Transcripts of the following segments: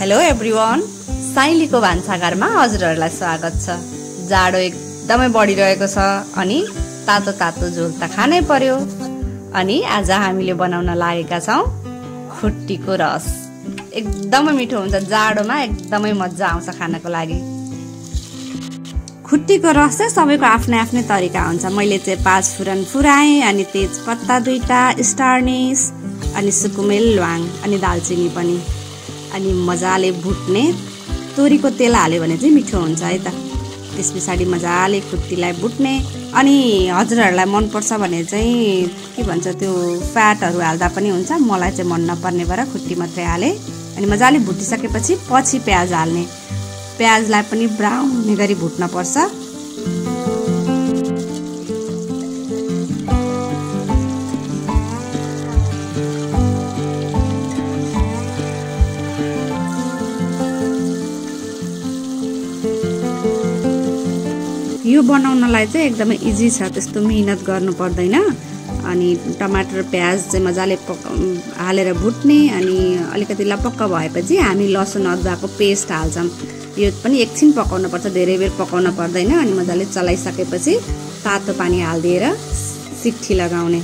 Hello everyone, साइलीको भान्साघरमा हजुरहरूलाई स्वागत छ। जाडो एकदमै बढिरहेको छ अनि तातो तातो झोल त खानै पर्यो। अनि आज हामीले बनाउन लागेका छौं खुट्टीको रस। एकदमै मिठो हुन्छ, जाडोमा एकदमै मजा आउँछ खानको लागि। खुट्टीको रस चाहिँ सबैको आफ्नै आफ्नै तरिका हुन्छ। मैले चाहिँ 5 फुरन फुराएँ अनि तेजपत्ता 2टा, स्टारनिस अनि सुकुमेल ल्वाङ अनि दालचिनी पनि, अनि मजाले भुट्ने। तोरीको तेल हाल्यो भने चाहिँ मिठो हुन्छ है त। त्यस पछाडि मजाले खुट्टीलाई भुट्ने। अनि हजुरहरूलाई मनपर्छ भने चाहिँ के भन्छ त्यो फ्याटहरू हाल्दा पनि हुन्छ। मलाई चाहिँ मन नपर्ने भएर खुट्टी मात्रै हालेँ। अनि मजाले भुटिसकेपछि पछि प्याज हाल्ने। प्याजलाई पनि ब्राउन हुने गरी भुट्न पर्छ। यो बनाउनलाई चाहिँ एकदमै इजी छ, त्यस्तो मेहनत गर्नु पर्दैन। अनि टमाटर प्याज चाहिँ मजाले हालेर भुट्ने। अनि अलिकति लपक्क भएपछि हामी लसुन अदुवाको पेस्ट हाल्छौँ। यो पनि एकछिन पकाउन पर्छ, धेरै बेर पकाउन पर्दैन। अनि मजाले चलाइसकेपछि तातो पानी हालिदिएर सिट्ठी लगाउने।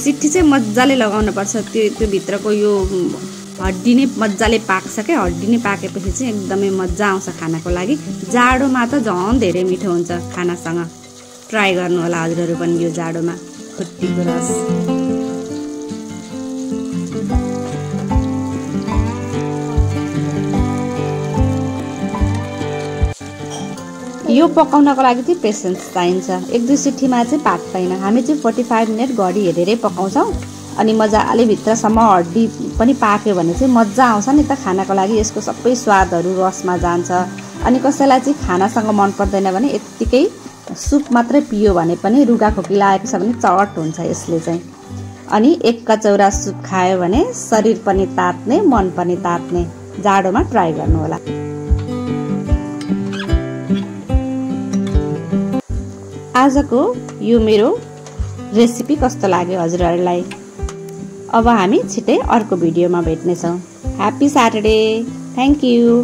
सिट्ठी चाहिँ मजाले लगाउन पर्छ। त्यो भित्रको यो हड्डी नै मजाले पाक्छ क्या। हड्डी नै पाकेपछि चाहिँ एकदमै मजा आउँछ खानको लागि। जाडोमा त झन् धेरै मिठो हुन्छ खानासँग। ट्राई गर्नु होला हजुरहरू पनि यो जाडोमा खुट्टीको रस। यो पकाउनको लागि चाहिँ पेसेन्स चाहिन्छ। 1-2 सिट्ठीमा चाहिँ पाक्दैन। हामी चाहिँ 45 मिनट घडी हेरेरै पकाउँछौँ। अनि मजाले भित्रसम्म हड्डी पनि पाक्यो भने चाहिँ मजा आउँछ नि त खानको लागि। यसको सबै स्वादहरू रसमा जान्छ। अनि कसैलाई चाहिँ खानासँग मन पर्दैन भने यत्तिकै सुप मात्रै पियो भने पनि, रुगा खोकी लागेको छ भने चट हुन्छ यसले चाहिँ। अनि 1 कचौरा सुप खायो भने शरीर पनि तात्ने, मन पनि तात्ने। जाडोमा ट्राई गर्नु होला। आजको यो मेरो रेसिपी कस्तो लाग्यो हजुरहरूलाई? अब हामी छिटै अर्को भिडियोमा भेट्नेछौँ। Happy Saturday. Thank you.